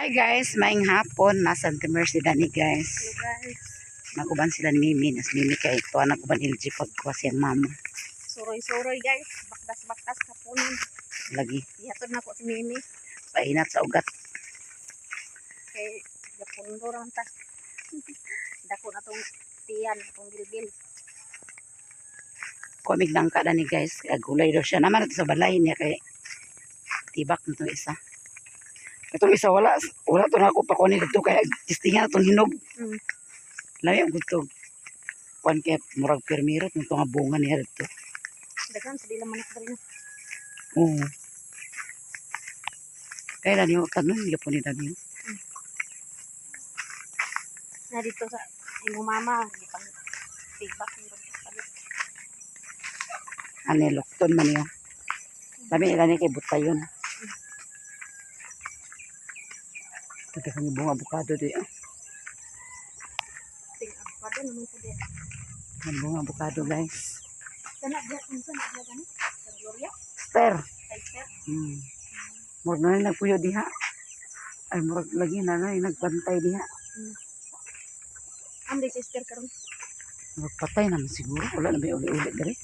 Hi guys, maayong hapon. Nasa Santa Mercy dani, guys. Hello guys. Naguban sila ni Mimi. Nas Mimi kay ito naguban LG pagkuha siyang mama. Suroy-suroy guys. Baktas-baktas kapunon. Lagi Ihatod na ko si Mimi. painat sa ugat. Kay gapundo ra man ta. Dako na tong tiyan, tong bilbil. Komig nangka dani, guys. Kaya gulay daw siya. Naman ito sa balay niya kay tibak na itong isa. Itong isa wala. Wala to na ako pa kunin dito kaya tistingan itong hinog. Labi ang gusto. Kuan kay murag pirmiro itong nga bunga niya dito. Daghan sa dila manok diri na. Oo. Kaya dani kanon gyapon ni dani. Na dito sa imo mama, gipang tibak ni palit. Ani lukton man niyo. Lami ila ni kay butayon. Ito kang bunga avocado di. Ah. Ting avocado naman po din. Ang bunga avocado, guys. Kana diya unsa na diya gani? Sa Gloria, Ster. kay sir. Murag na nagpuyo diha. Ay, murag lagi na na nagbantay diha. Am di sister karon. Murag patay naman siguro. Wala na may uli-uli diri.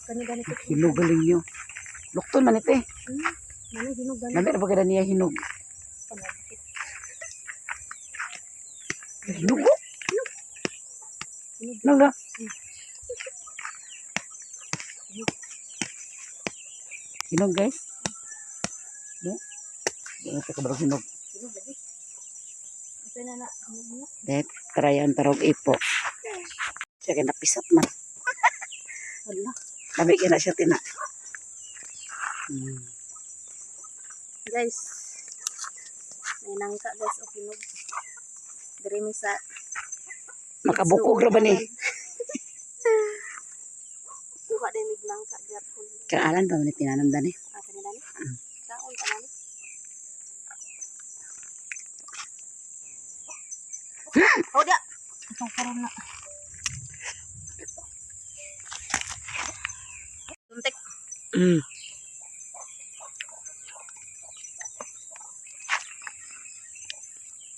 Kani gani ko. Hinog galing niyo. Lukton man ito eh. Mano hinog gani. Lami ra ba kada niya hinog? Panagkit. Hinog oh. Hinog. Hinog na. Hinog, guys. Yeah. Di na ka hinog. Hinog lagi. Asa na na hinog na. Det, tryan tarog ipo. Siya kay napisat man. Hala. Lami kay na siya tina. Guys, may nangka guys o hinog. Diri mi sa Makabukog ra ba ni? Kuha din mig nangka gyapon. Kaalan pa man ni tinanam dani. Asa ni dani? Kaon ta nani. Oh, dia. Itong karon na. Tuntik.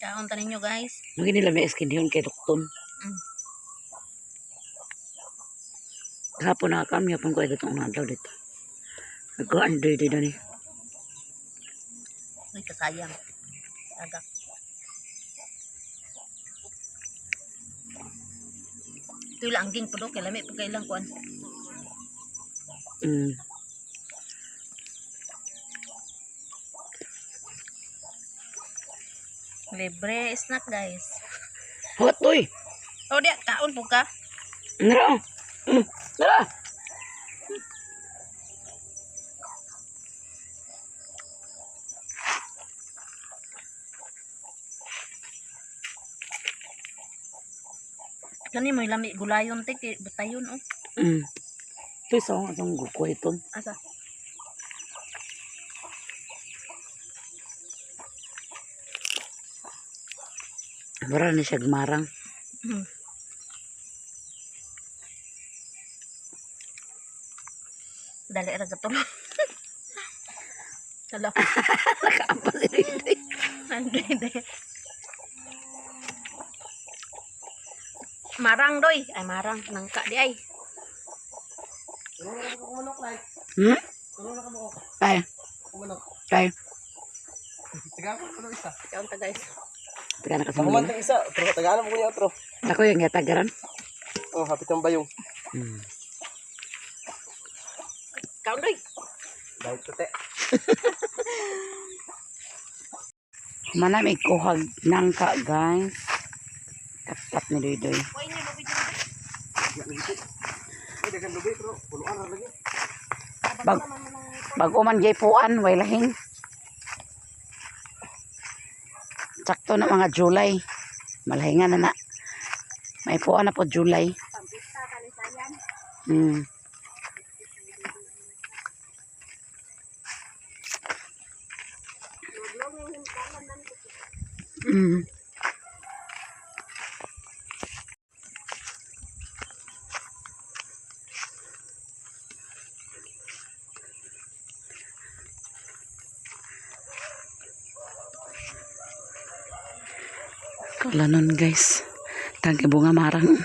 Kaon ta ninyo guys. Mungkin nila may eskinihon kay Dukton. Hapon na kami, hapon ko ito itong adlaw dito. Nagkuhan dito dito ni. Uy, kasayang. Agak. Ito lang ging pulo kay lami pag kailang kuan. Libre snack guys. Hot, uy! Oh, dia kaon po ka. Nara! Nara! Kani mo lami gulayon te kay butayon oh. Ito isa akong itong guko ito. Asa? Mura ni siya gumarang. Dali ra gatol. Hala. Nakaampa si Riri. Andre de. Marang doy. Ay marang nangka di ay. Hmm? Ay. Ay. Isa. Kaon ta guys. Taga na Ako kasama. man isa. Pero tagalan mo niya otro. Ako yung yatagaran. Oh, hapit ang bayong. Kaon doy. Dahil te. Manami kuhag nangka, guys. Katkat ni Doy Doy. Way niyo lubi diri. Ay, dagan lubi pero puluan ra lagi. Bago man gaypuan, way lahing. Sakto na mga July. Malahingan na na. May puan na po July. Pampista talisayan. Luglong yung himdalan nan. Kaulanon, guys. Tangke bunga marang.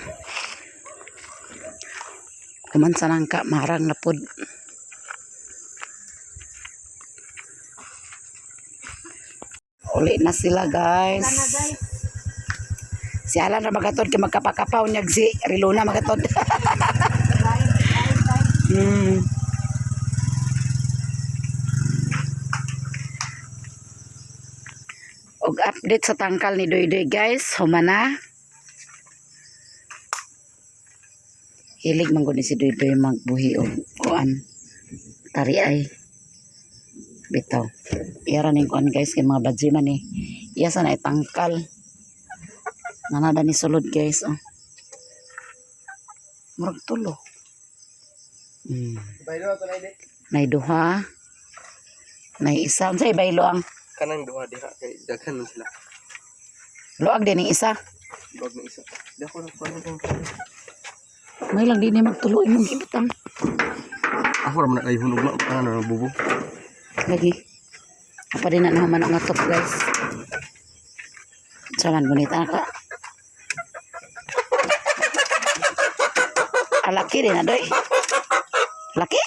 Kuman sa nangka marang na pod. Uli na sila, guys. Wala na, guys. Si Alan ra magatod kay magkapakapaw niya si Rilona magatod. Bye, bye, bye. Og update sa tangkal ni Doydoy, guys, humana. Hilig man gud ni si Doydoy magbuhi og kuan. Tari ay. Bitaw. Iyara ning kuan, guys, kay mga badji man ni. Iya sa na tangkal. Nanada ni sulod, guys, oh. Murag tulo. Baylo to na ini. Nay duha. Nay isa. Unsay baylo ang Kanang duha diha kay daghan man sila. luag din ning isa. Luag na isa. Dako na kuan ang. May lang din ni magtulo imong gibutang. Ako ra man na kay hunog na ano bubo. Lagi. Apa din na naman ang atop, guys. Saman gunita ka. Alaki din na doy. Laki?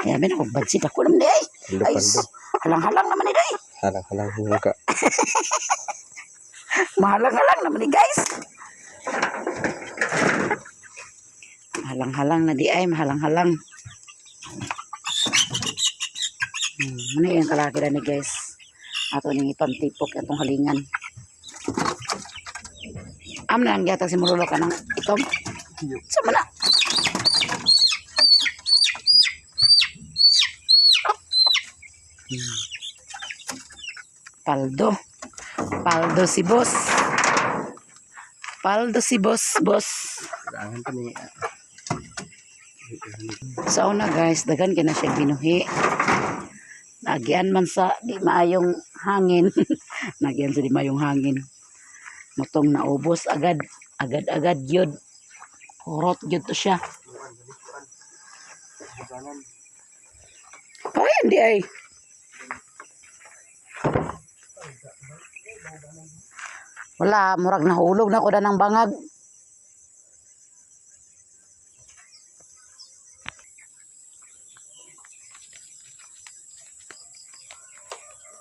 Ay, amin ako badsit ako naman di ay. Ay, halang-halang naman ni doy. Halang-halang hunog ka. Mahalang-halang naman ni, guys. Mahalang-halang na di ay, mahalang-halang. Ano yung kalaki na ni, guys. Ato ning ipantipok atong halingan. Am na lang gyata si Murulo ka ng itom. Sama na. Paldo. Paldo si boss. Paldo si boss, boss. Kailangan pa ni. Sa una, guys, dagan kina siya binuhi. Nagian man sa di maayong hangin. Nagian sa di maayong hangin. Mutong naubos agad, agad-agad yun. Kurot yun to siya. Pawayan di ay. Wala, murag nahulog na ko na ng bangag.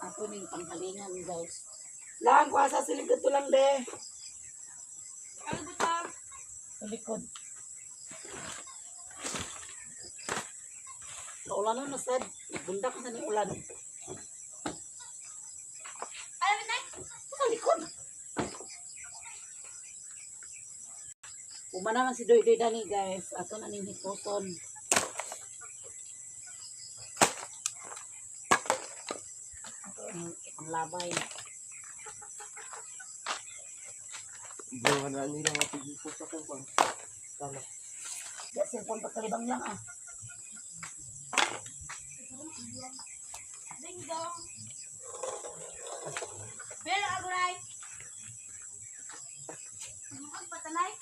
Ato ning panghalingan, guys. Lang, kuha sa silikod to lang, de. Ay, butang. Sa likod. Sa ulan na sad. Nagbundak na ni ulan. Alam mo, Nay? Sa likod. Uma naman si Doy Doy Dani, guys. Ato na ning hipuson. Ato ning ipanglabay. Buwan na nila nga tigipos sa kuan. Tama. Di cellphone pagkalibang lang ah. Ding dong. Pero aguray. Ano patanay?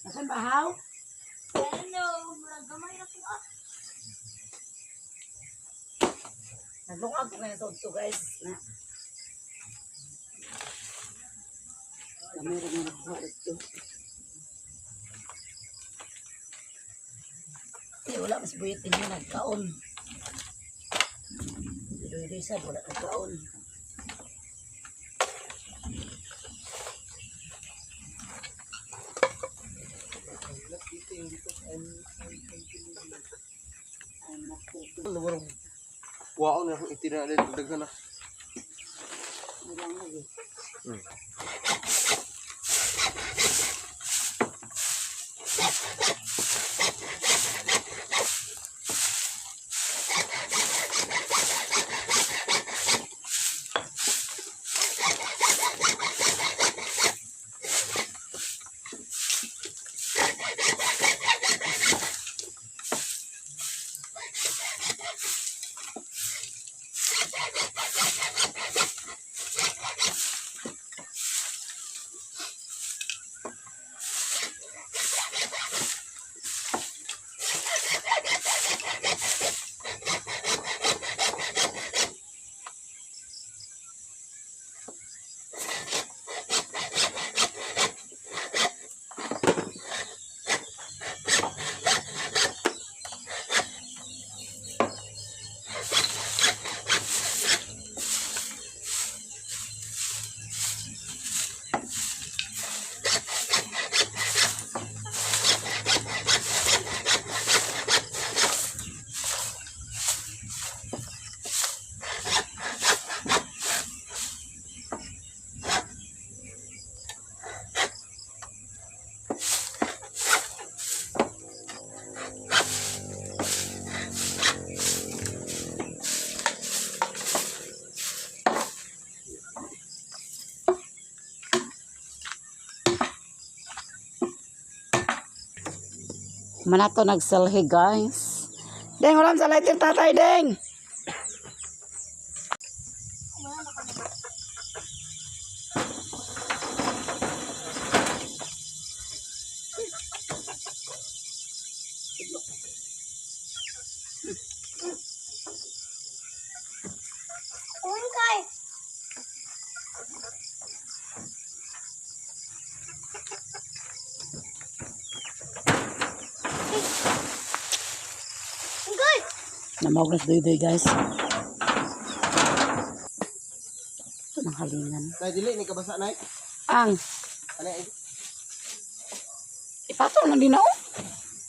Nasaan bahaw? Hello, murag gamay ra ko ah. Naglungag ko ngayon sa udto, guys. Na. Gamay ra nga nakuha dito. Eh, wala mas buyot ninyo nagkaon. Idoy-idoy sad, wala nagkaon. I'm not taking. Lugar Waon na akong itira dito daghan na. Ilang lagi. Manato nagselhi, guys. Deng, ulam sa lighter tatay, Deng. Kuhin kay. Good. Namawag na si Doy Doy, guys. Ito ng halingan. Nay, dili ni kabasa nay. Ang, Ano ay ipatong lang din na oh.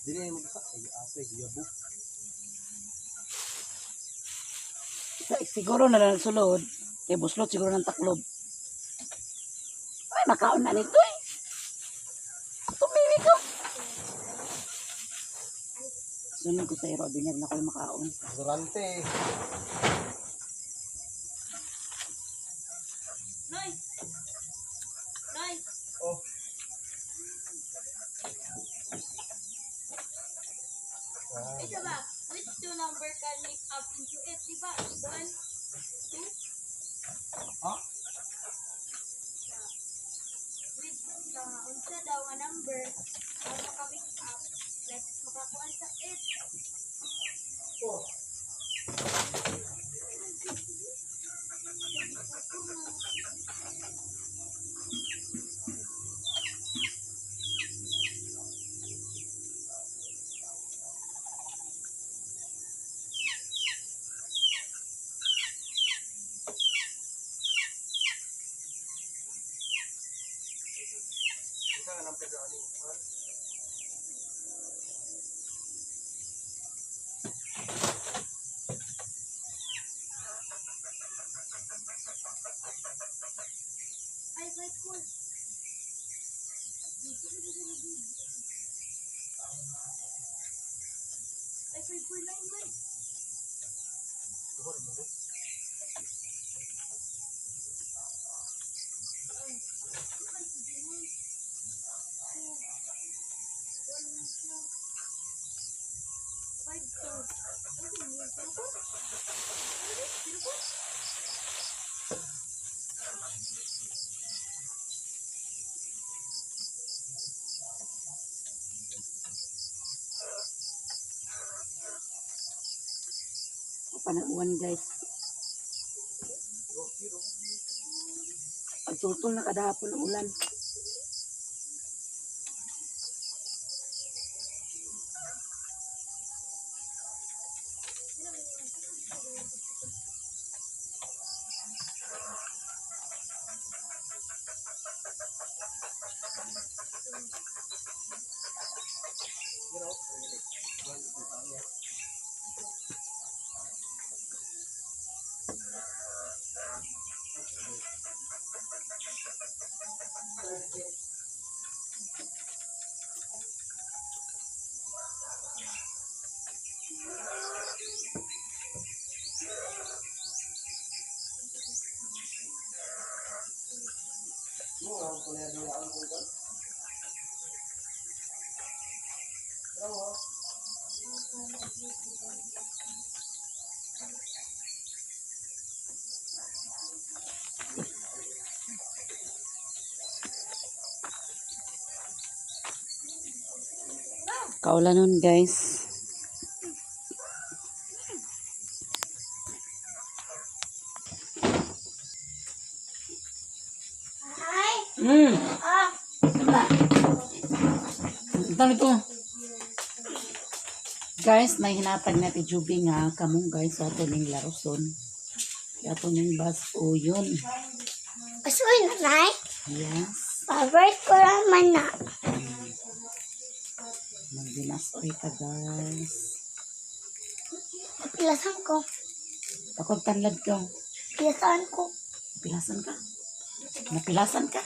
dili ni mabasa. Ay ate, giyabo. Siguro na lang sulod. Kay buslot siguro ng taklob. Ay, makaon na nito eh. Tumili ko. Sunod ko sa iro, binyag na ko yung makaon. Durante. Nay. Nay. Oh. Isa ba? Which two number can make up into 8, di ba? 1, 2? Ha? Which unsa daw nga number ang maka-make up like makakuan sa 8? Oh. Isa nga number daw ani. Ay, 5, 4. Ay, 5, 4, 9, 9. Duha ra mo. 5, 2. Ay, 0, 4. 0, 4. Panauan, guys. Pagtutol na kadahapon ng ulan. Mo ang kuner niya ang kung. Bravo. Kaulan nun, guys. Ay! Mm. Ah! Ito nito. Guys, may hinatag na ti Juby nga kamong guys sa ato ning laruson. Ato ning bas o yun. Asoy na, Nay. Yes. Favorite ko naman na. Magbinas oy ka, guys. Pilasan ko. Ako tanlad ka. Pilasan ko. Pilasan ka. Napilasan ka.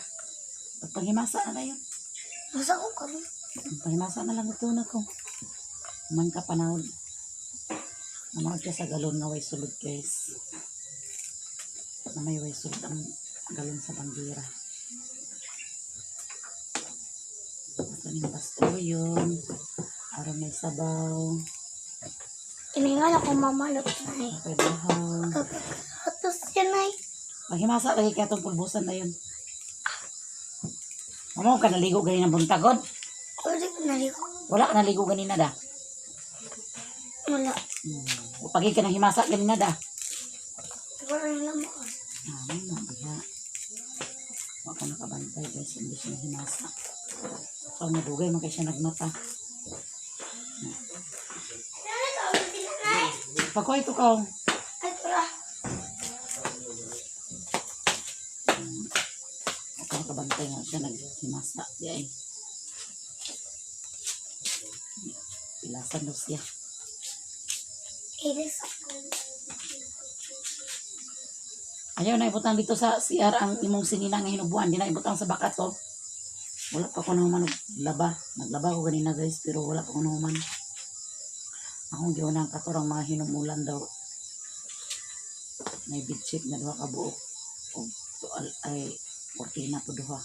Pagpangimasa na lang yun. Masa ko kami. Pangimasa na lang ito na ko. Man ka panahon. Manawad ka sa galon nga way sulod, guys. Na may way sulod ang galon sa banggera. Ito ning basto yun. Aron may sabaw. Iningan ako mamalot, Nay. Kay bahaw. Kagatos yan, Nay. Maghimasa lagi kaya itong pulbusan na yun. Ano ka naligo ganina buntagod? Wala ko naligo. Wala ka naligo ganina da. Wala. Pagi ka nang himasa ganina da. Wala na mo. Ano na diha. Wa ka nakabantay guys, hindi siya himasa. So madugay man kay siya nagmata. Nanay, tawag din, Nay. Pagkuha ito ka. Ay, tara. Wa ka nakabantay nga siya naghimasa. Di ay. Pilasan daw siya. Ilis. Ayaw na ibutang dito sa CR ang imong sinina nga hinubuan. Di na ibutang sa bakat to. Wala pa ko nahuman og laba. Naglaba ko ganina guys pero wala pa ko nahuman. Akong giuna ang katurang mga hinumulan daw. May bedsheet na duha ka buok og tual ay kortina po duha.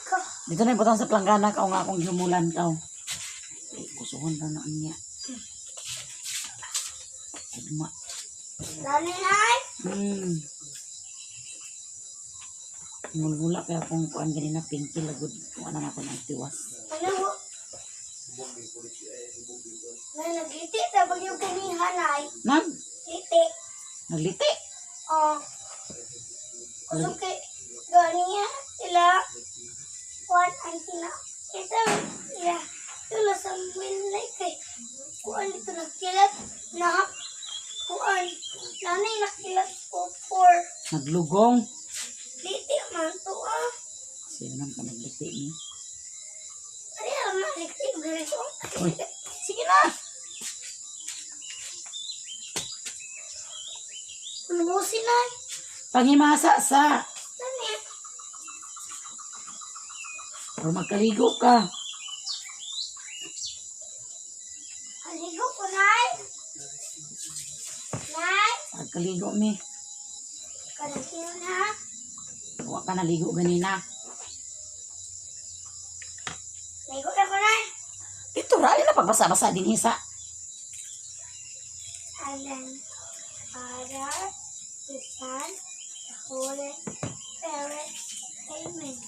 Ka. Dito na ibutang sa planggana kao nga akong humulan kao. Ay, kusuhon daw na niya. Ugma. Dali, Nay. Ngulgula kaya kung kuan ganina pinky lagod kung ano na ako ng tiwas. Ano mo? Nay, nagiti. Tabag yung kaniha, Nay. Nag Liti. Nagliti. Oh. Kusog kay ganiya sila. Kuan ang sina. Ito sila. Ito sa winlay kay kuan dito nagkilat na kuan. Nanay nakilat ko for Naglugong. liti man to ah. Siya nang ka nagliti ni. Ari ang liti ganito. Uy, sige na. Pulbusin na. Pangimasa sa Nanay. or magkaligo ka. Aligo ko, Nay. Nay. Magkaligo mi. Kanang na. Wa ka naligo ganina. Ligo na ko, Nay. Dito ra na pagbasa-basa din hisa. And then Father, the Son, the Holy Spirit. Amen.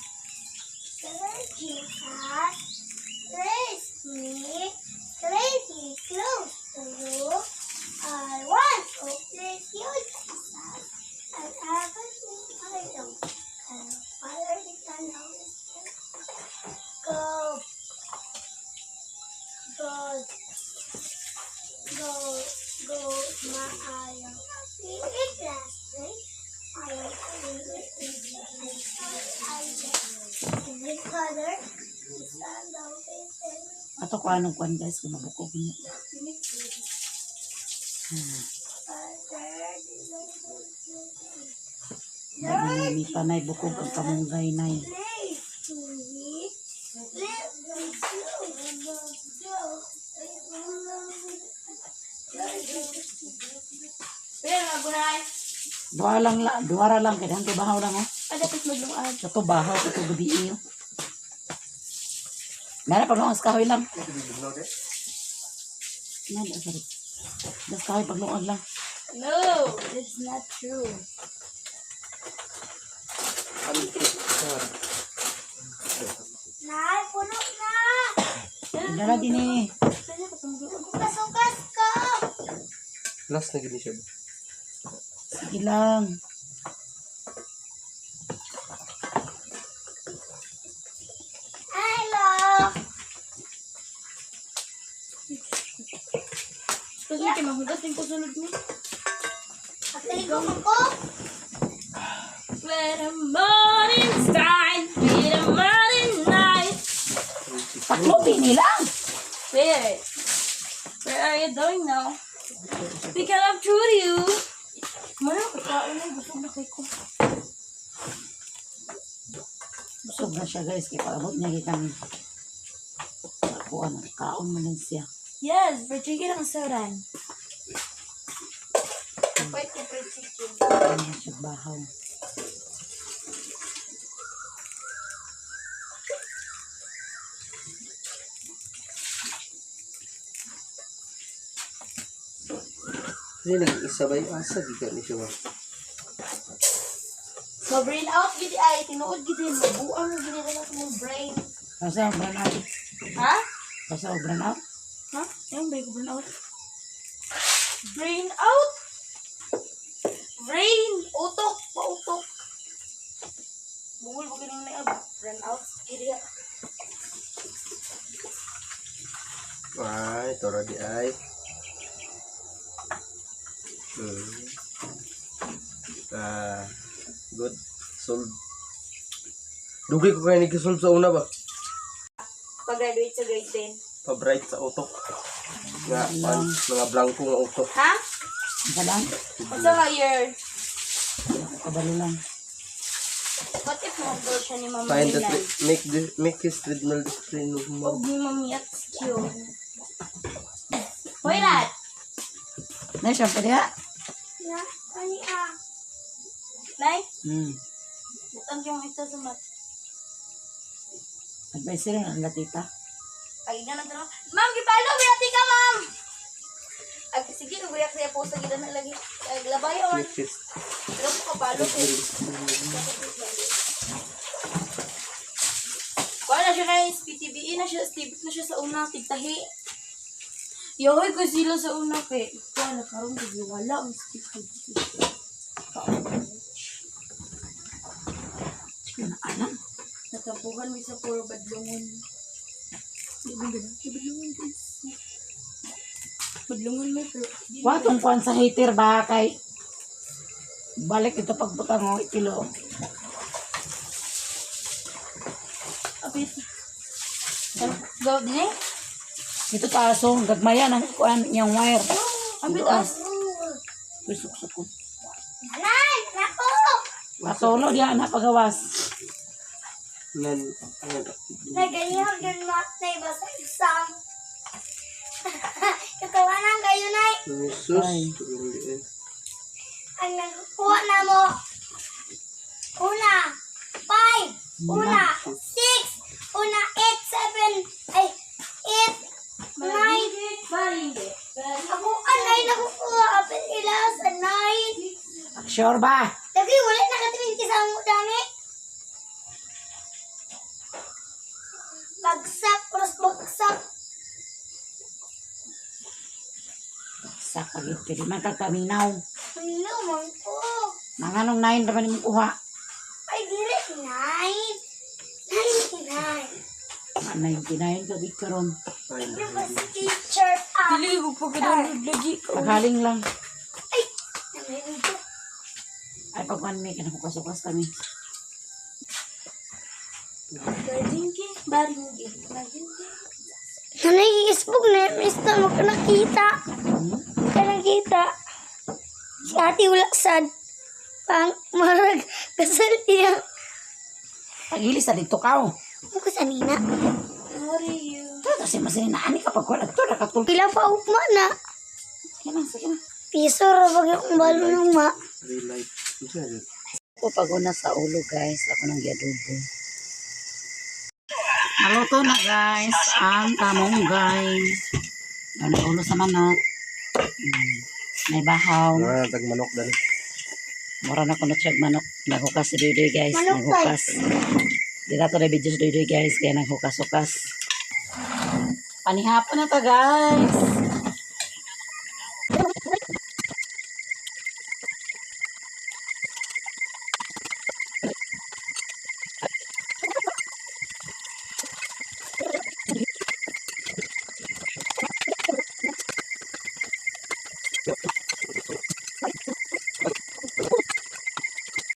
Lord Jesus, raise me close to you. I want to please you, Jesus, and everything I do. And Father, the Son, the Holy Spirit. Go, go, go, go, maayo. Eat last night. I I Father, the Son, the Holy Spirit. Ato ko anong kuan guys kung mabukog niya. Father, the Son, the Holy Spirit. Nagmimi pa nay bukog ang kamunggay nay. Please, me, let me go, go, Pero magunay. Duha lang la, duha ra lang kay hanto bahaw lang oh. Ah, dapat maglungag. Kato bahaw kato gabi iyo. Nara pagluong sa kahoy lang. Ito bibiglaw de. Nara, sorry. Das kahoy pagluong lang. No, it's not true. Ano ito? Nay, puno na! Dara din eh. Kasukas ko! Last na gini siya ba? Sige lang. Hello! Kasi yeah. Mahugas din ko sulod ni. Pagkaligo mo ko! When the morning shine, when the morning night. Paklubi nilang. Where? Where are you going now? Because I'm true to you. Mano, pagkaon na, busog na kay ko. Busog na siya guys. Kaya paabot niya gikan. Kuan, kaon man lang siya. Yes, for chicken ang sodan. Wait ko for chicken. Kaon na siya bahaw. Hindi lang isa ba yung asa gikan ni siya ba? Ma-brain out gid ay tinuod gid ay mabuang gid na lang mong brain. Basta brown out. Ha? Basta brown out. Ha? Ayun, ba ko brain out? Brain out. Brain utok, pautok. Bungol ba kining na brain out? Gid ya. Ay, toro di ay. Ah, good. Solve. Dugay ko kaya nag-solve sa una ba? Pag-graduate sa grade 10. Pa-bright sa utok. Nga, pan, mga blanco nga utok. Ha? Isa lang. Unsa nga year? Kabalo lang. What if mo siya ni Mama Find the Minay? make the make his treadmill display normal. Og ni Mami at Q. Hoy, Rat! Nay, siya pa diha. Na, ani ah. Nay, butang yung ito sa mat. Advice rin ang latita. Ay, na lang tanong. Ma'am, gipalo, birati ka, ma'am! Ag, sige, uyak siya po sa gila na lagi. Ag, labayon. Make his Pero ko kapalo kay. Wala na siya na PTBE na siya, stibit na siya sa una, tigtahi. Yahoy ko sila sa una kay. Wala karon kay wala ang PTBE. Sige na alam. Natampuhan mi sa puro badlungon. Di ba ganun? Di badlungon guys. Badlungon mo pero di Wa tong kuan sa heater ba kay balik ito pagbutang o ipilo. Apit. Go din eh. Ito taso, gagmaya ng kuan niyang wire. Apit Duas. as. Uy, suksok ko. Nanay, nako. Watolo diha na pagawas. nan nan Na ganyan gan mat na iba sa exam. Katawanan kayo, Nay. Jesus. Ay. Tulong di ay. Ang nakuha na mo. Una, five. Una, six. Una, eight, seven. Ay, eight, nine. Maringe. Ako, anay, nakukuha. Apil ila sa nine. Sure ba? Lagi, wala nakatingin kisa ang dami. Bagsak, oras bagsak. Sa pagit kay man kag paminaw. Ano man ko? Manganong 9 ra man imong kuha. Ay, dili, nine. 99. 99 ka gid karon. Find Yung ba si teacher? Ah, Dili ko pa kadunod lagi ko. Paghaling lang. ay, naminig ko. Ay pag may kanang hukas-hukas kami. Maringe, maringe, maringe. Nanay, isbog na yung mister mo ka nakita. Hmm? Ka nakita. Si ate wala sad. Pang marag kasal niya. Pagili sa dito ka. Ano ko sa nina? What are you? Ito si masininaani kapag wala ito nakatul. Pila pa ugma na. Sige na, sige na. Piso ra bag yung balo ng ma. Relight. Unsa yun? Ako pag una sa ulo guys, ako nang giadobo. Maluto na guys ang kamunggay. Ano ulo sa manok. May bahaw. Mga tag manok dali. Mura na kuno siya manok. Naghukas si Dudoy guys. Manok, Naghukas. Di na to na video si Dudoy guys. Kaya naghukas-hukas. Panihapon na to guys.